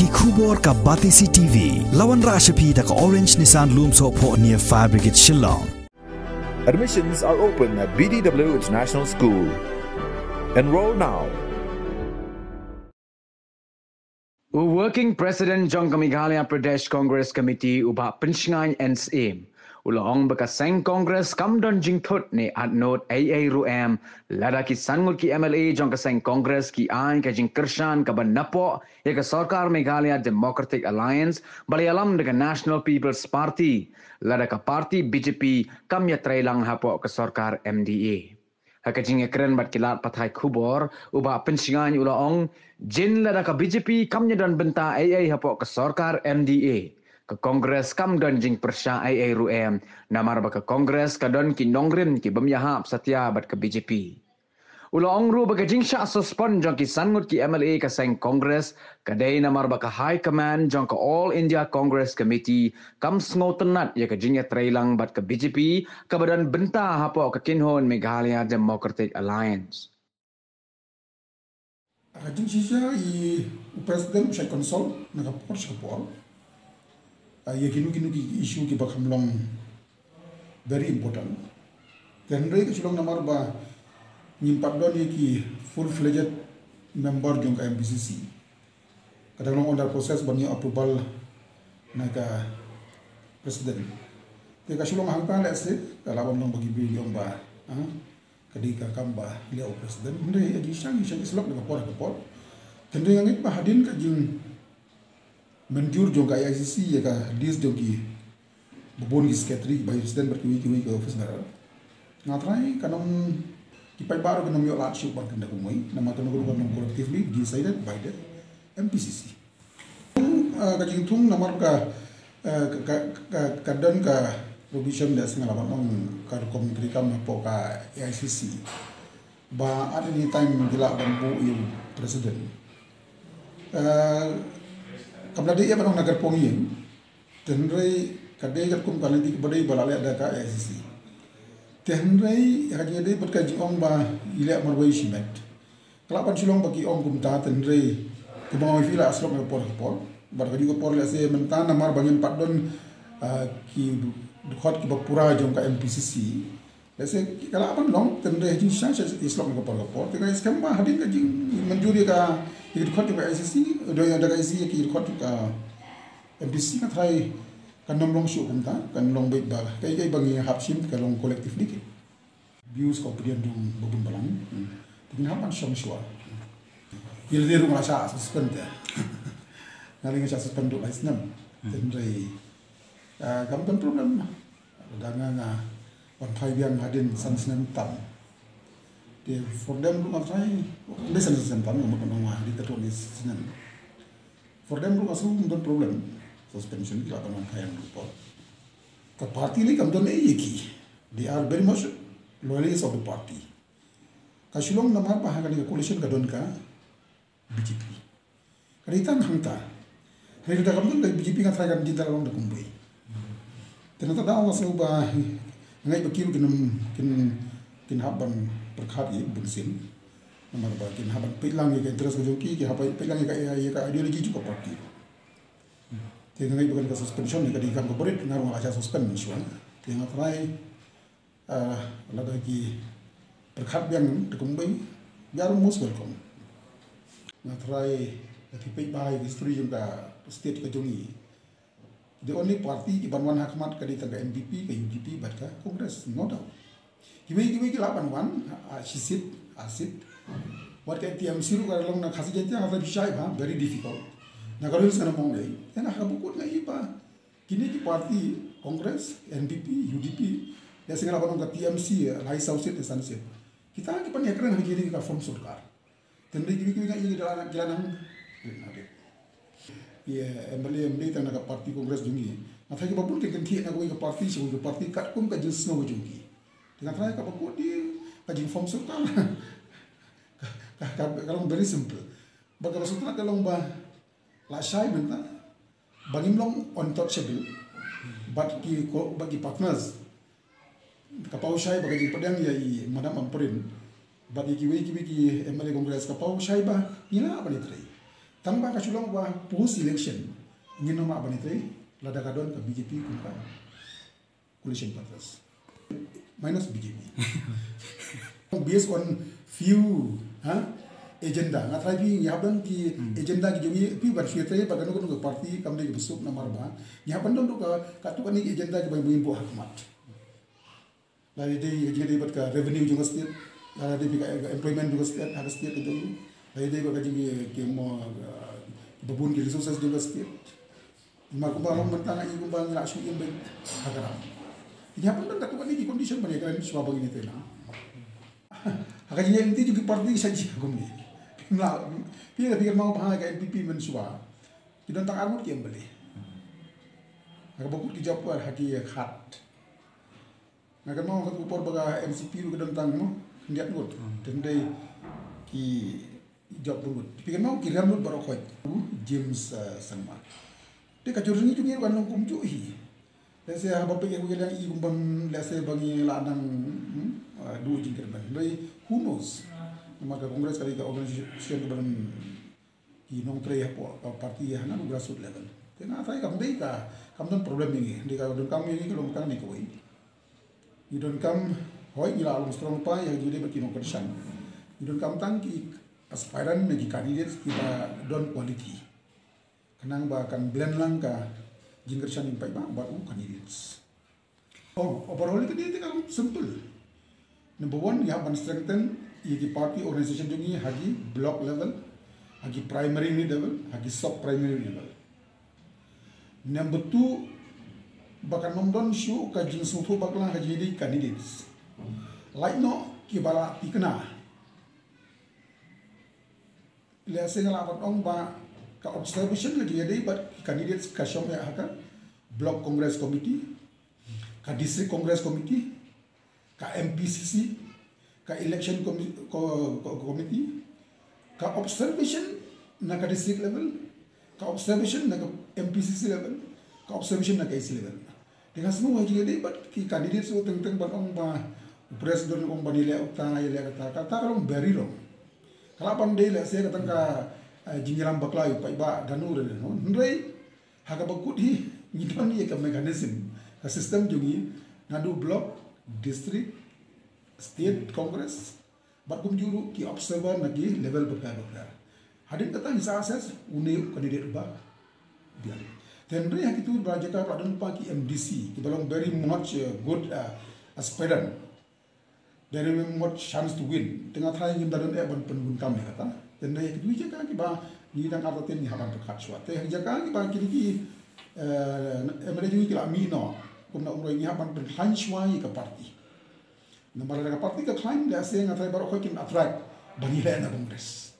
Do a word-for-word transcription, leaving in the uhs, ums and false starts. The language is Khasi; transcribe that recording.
Ki khubor ka Batesi T V. La wanrah sha phi da ka Orange Nissan Lumsohphoh near Fire Brigade Shillong. Admissions are open at B D W International School. Enroll now. U Working President jong ka Meghalaya Pradesh Congress Committee, u Bah Pynshngain N Syiem, u la ong ba ka seng Congress kam don jingthut ne atnud ei ei ruh em lada ki san ngut ki M L A jong ka seng Congress ki ai ka jingkyrshan kaba napoh ïa ka sorkar Meghalaya Democratic Alliance ba la ïalam da ka National People's Party, lada ka party B J P kam ïatreilang hapoh ka sorkar M D A. Ha ka jingïakren bad ki lad pathai khubor, u Bah Pynshngain u la ong, jin lada ka B J P kam ïadon bynta ei ei hapoh ka sorkar M D A, ka Congress kam don jingpyrshah ei ei ruh em, namar ba ka Congress ka don ki nongrim ki bym ïahap satia bad ka B J P. U la ong ruh ba ka jingshah suspend jong ki san ngut ki M L A ka seng Congress ka dei namar ba ka High Command jong ka All India Congress Committee kam sngewtynnad ïa ka jingïatreilang bad ka B J P kaba don bynta hapoh ka kynhun Meghalaya Democratic Alliance. Ka jingshisha i u president u shait consult na ka por sha ka por. Ïa kino kino ki issue kiba kham long very important. Te hynrei ka shu long namar ba ngim pat don ïa ki full fledged member jong ka M P C C. Ka dang long under process ban ïoh approval na ka president. Te ka shu long hangta lehse ka lah ban long ba ki briew ki ong ba ka dei ka kam ba leh u president. Hynrei ïa ki shang ki shang ki slok na ka por ka por. Te hynrei nga ngeit ba hadien ka jing mynjur jong ka A I C C ïa ka list jong ki ba bun ki secretary ba president bad kiwei kiwei ki office bearer. Nga trai kan ym ki paidbah ruh kan ym ïoh lad shuh ban kynda kumwei namar kan ruh kan ym collectively decided by the M P C C. Ka jingthung namar ka ka don ka provision da snga laban ong ka rukom treikam hapoh ka A I C C ba at any time ki lah ban buh ïa u president. Kam la dei ïa ban ong na ka rukom ïing. Te hynrei ka dei katkum ka lynti kaba dei ba la leh da ka A I C C. Te hynrei ha ka jingdei bad ka jingong ba i leh marwei shimet. Ka lah ban shu long ba ki ong kumta te hynrei kumba nga ong ïa phi la slok na ka por ka por. Bad ka juh ka por lehse mynta namar ba ngim pat don ki dkhot kiba pura jong ka M P C C. Lehse ka lah ban long te hynrei ha jingshisha i slok na ka por ka por. Te nga skhem ba hadien ka jingmynjur ïa ka dkhot jong ka A I C C, da ka A I C C ïa ki dkhot jong ka M P C C nga trai kan ym long shuh kumta, kan long beit ba kaei kaei ba ngi hap shim ka long collectively ki views ka opinion jong ba bun balang. Te ngin hap ban shong shuwa. Ïa lade ruh nga la shah suspend te. Nga la nga shah suspend duh lai snem. Te hynrei kam don problem. Lada nga nga wan phai biang hadien san snem tam. Te for them ruh nga trai. Dei san snem tam nga mut ban ong hadien katto katne snem. For them ruh nga sngew ym don problem. Suspension ki lah ban wan phai hangne ruh. Ka party lei kam don ei ïa ki. They are very much loyalists of the party. Ka shu long namar ba ha kane ka coalition ka don ka B J P. Ka dei tang hangta. Hynrei lada kam don ka B J P nga trai kan jin da la long da kumwei. Te nangta da nga sngew ba nga ngeit ba ki ruh kin kin kin hap ban pyrkhat ïa bunsien. Namar ba kin hap ban peit lang ïa ka interest ka jong ki, kin hap ban peit lang ïa ka ïa ka ideology jong ka party. Te nga ngeit ba kane ka suspension ne ka dei kam ka barit, nga ruh nga la shah suspend mynshuwa. Te nga trai lada ki pyrkhat biang da kumwei, they are most welcome. Nga trai lada phi peit bha ïa ka history jong ka state ka jong ngi. The only party ki ban wan ha khmat ka dei tang ka N P P, ka U D P bad ka Congress, no doubt. Kiwei kiwei ki lah ban wan ha shi seat, ar seat. Wat ka T M C ruh ka long na Khasi Jaiñtia, ha phi shai bha, very difficult. Na ka ruh sngewna mong dei. Te na ka bakut nga i ba kine ki party Congress, N P P, U D P, lehse nga lah ban ong ka T M C lai saw seat ne san seat. Kita ki pan ïakren ha kine ki ka form sorkar. Te hynrei kiwei kiwei nga i ki la nang rit na rit. Ïa M L A M L A tang na ka party Congress jong ngi. Nga tharai kiba bun ki kynthiah na kawei ka party sha kawei ka party katkum ka jingsngew ka jong ki. Te nga tharai kaba kut dei ka jingform sorkar. Ka ka ka long very simple. Ba kaba sngewtynnat ka long ba lashai mynta ba ngim long untouchable bad ki ko bad ki partners. Ka paw shai ba ka jingpdiang ïa i Madam Ampareen bad ïa kiwei kiwei ki M L A Congress ka paw shai ba ngi lah ban ïatrei. Tang ba ka shu long ba post election ngin ym lah ban ïatrei lada ka don ka B J P kum ka coalition partners. Minus B J P. Based on few, ha, agenda. Nga try phi ngi hap don ki agenda ki jong ngi, phi ban shu ïatrei bad kano kano ka party kam dei ka bsuk namar ba ngi hap ban don ruh ka, katto katne ki agenda kiba ngin buh ha khmat. Lada dei ka jingïadei bad ka revenue jong ka state, lada dei ka, ka employment jong ka state, ha ka state ka jong ngi, lada dei bad ka jingïadei ki mo, uh, babun ki resources jong ka state. Namar kumba long mynta nga i kumba ngi la shu im beit ha ka ram. Ngi hap ban don katto katne ki condition ban ïakren shuwa ba ngin ïatrei lang. Ha ka jingïaid lynti jong ki party ki sa jia kumne. Phi la, phi la phi kynmaw ba ha ka N P P mynshuwa ki don tang ar ngut ki M L A. Ha kaba kut ki jop ha ki khat. Nga kynmaw ha ka por ba ka N C P ruh ka don tang mo khyndiat ngut. Te hynrei ki jop ngut. Phi kynmaw ki riam ngut baroh khoit. James, uh, Sangma. Te ka jingïatrei jong ngi ruh kan long kumjuh hi. Lehse haba phi ïa, ïa, i kumban, lehse ba ngi la nang, hmm, uh, duh jingkyrmen. Hynrei who knows? Namar ka Congress ka dei ka organisation kaba don ki nongtrei hapoh ka party ha na grassroots level. Te nga tharai kam dei ka, kam don problem ïa ngi. Dei ka donkam ïa ngi ka long tang ne kawei. Ngi donkam, hooid ngi la long strong pa ïa ngi dei bad ki nongkyrshan. Ngi donkam tang ki aspirant ne ki candidates kiba don quality. Khnang ba kan blend lang ka jingkyrshan jong paidbah bad u candidates. Oh, overall ka dei ka long simple. Number one, ngi hap ban strengthen ïa ki party organisation jong ngi ha ki block level, ha ki primary unit level, ha ki sub primary unit level. Number two, ba kan ym don shuh ka jingsngewthuh bakla ha ki candidates. Lait noh kiba la thikna. Lehse nga lah ban ong ba ka observation ka jingïadei bad ki candidates ka shong ïa ha ka Block Congress Committee, ka District Congress Committee, ka M P C C, ka Election Commi-, Co-, Co-, Committee, ka observation na ka district level, ka observation na ka M P C C level, ka observation na ka A C level. Te nga sngew ha jingïadei bad ki candidates ruh teng teng ban ong ba u president ong ban ïaleh uta ïaleh kata, kata ka long very wrong. Ka lah ban dei lehse ka tang ka, eh, jingïalam bakla ïa u paidbah da no re no. Hynrei ha kaba kut hi ngi don ïa ka mechanism, ka system jong ngi, naduh block, district, state congress, bad kumjuh ruh ki observer na ki level bakla bakla. Hadien kata ngi sa assess une u candidate uba biang. Te hynrei ha kitu ki jaka ba la don pat ki M D C kiba long very much, uh, good, uh, aspirant, very much chance to win. Te nga tharai ngim da don eh ban pynbun kam ïa kata. Te hynrei ha kitu ki jaka kiba ngi dang artatien ngi hap ban pyrkhat shuwa. Te ha ki jaka kiba kine ki, eh, M L A jong ngi ki la mih noh, kumba ong roi ngi hap ban pynkhlaiñ shuwa ïa ka party. Namar lada ka party ka khlaiñ, lehse nga tharai baroh khoit kin attract ban ïaleh na Congress.